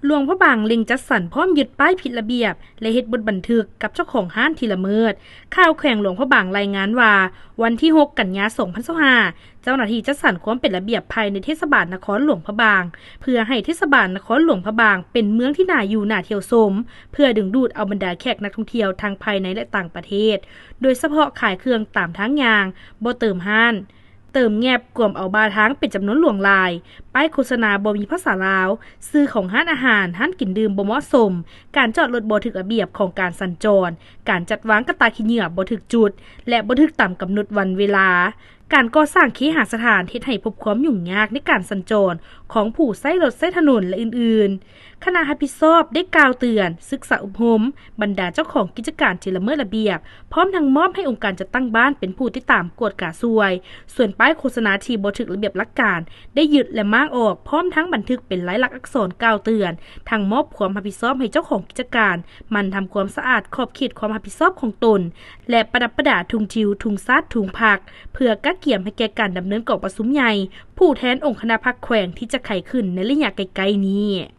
ຫຼວງພະບາງເລັ່ງຈັດສັນ ພ້ອມຍຶດປ້າຍຜິດລະບຽບ ແລະເຮັດບົດບັນທຶກກັບເຈົ້າຂອງຮ້ານທີ່ລະເມີດ. ຂ່າວແຂວງຫຼວງພະບາງລາຍງານວ່າ ວັນທີຫົກ ກັນຍາ ສອງພັນຊາວຫ້າ ເຈົ້າໜ້າທີ່ຈັດສັນຄວາມເປັນລະບຽບພາຍໃນເທດສະບານນະຄອນຫຼວງພະບາງ ເພື່ອໃຫ້ເທດສະບານນະຄອນຫຼວງພະບາງເປັນເມືອງທີ່ໜ້າຢູ່ໜ້າທ່ຽວຊົມ ເພື່ອດຶງດູດເອົາບັນດາແຂກນັກທ່ອງທ່ຽວທັງພາຍໃນ ແລະຕ່າງປະເທດ ໂດຍສະເພາະຂາຍເຄື່ອງຕາມທາງຍ່າງ, ບໍ່ເຕີມຮ້ານ, ເຕີມແງບກວມເອົາບ່າທາງເປັນຈຳນວນຫຼວງຫຼາຍ, ປ້າຍໂຄສະນາບໍ່ມີພາສາລາວ, ຊື່ຂອງຮ້ານອາຫານ, ຮ້ານກິນດື່ມບໍ່ເໝາະສົມ, ການຈອດລົດບໍ່ຖືກລະບຽບຂອງການສັນຈອນ, ການຈັດວາງກະຕ່າຂີ້ເຫຍື້ອບໍ່ຖືກຈຸດ ແລະບໍ່ຖືກຕາມກຳນົດວັນເວລາ, ການກໍ່ສ້າງເຄຫະສະຖານເຮັດໃຫ້ພົບຄວາມຫຍຸ້ງຍາກໃນການສັນຈອນຂອງຜູ້ໃຊ້ລົດໃຊ້ຖະໜົນ ແລະອື່ນໆ. ຄະນະຮັບຜິດຊອບໄດ້ກ່າວເຕືອນ, ສຶກສາອົບຮົມບັນດາເຈົ້າຂອງກິດຈະການທີ່ລະເມີດລະບຽບ ພ້ອມທັງມອບໃຫ້ອົງການຈັດຕັ້ງບ້ານເປັນຜູ້ຕິດຕາມກວດກາຊ່ວຍ. ສ່ວນປ້າຍໂຄສະນາທີ່ບໍ່ຖືກລະບຽບຫຼັກການ ໄດ້ຍຶດ ແລະມ້າງອອກ ພ້ອມທັງບັນທຶກເປັນລາຍລັກອັກສອນກ່າວເຕືອນ ທັງມອບຄວາມຮັບຜິດຊອບໃຫ້ເຈົ້າຂອງກິດຈະການ ໝັ່ນທຳຄວາມສະອາດຂອບເຂດຄວາມຮັບຜິດຊອບຂອງຕົນ ແລະປະດັບປະດາທຸງທິວ, ທຸງຊາດ, ທຸງພັກ ເພື່ອກະກຽມໃຫ້ແກ່ການດຳເນີນກອງປະຊຸມໃຫຍ່ຜູ້ແທນອົງຄະນະພັກແຂວງທີ່ຈະໄຂຂຶ້ນໃນໄລຍະໃກ້ໆນີ້.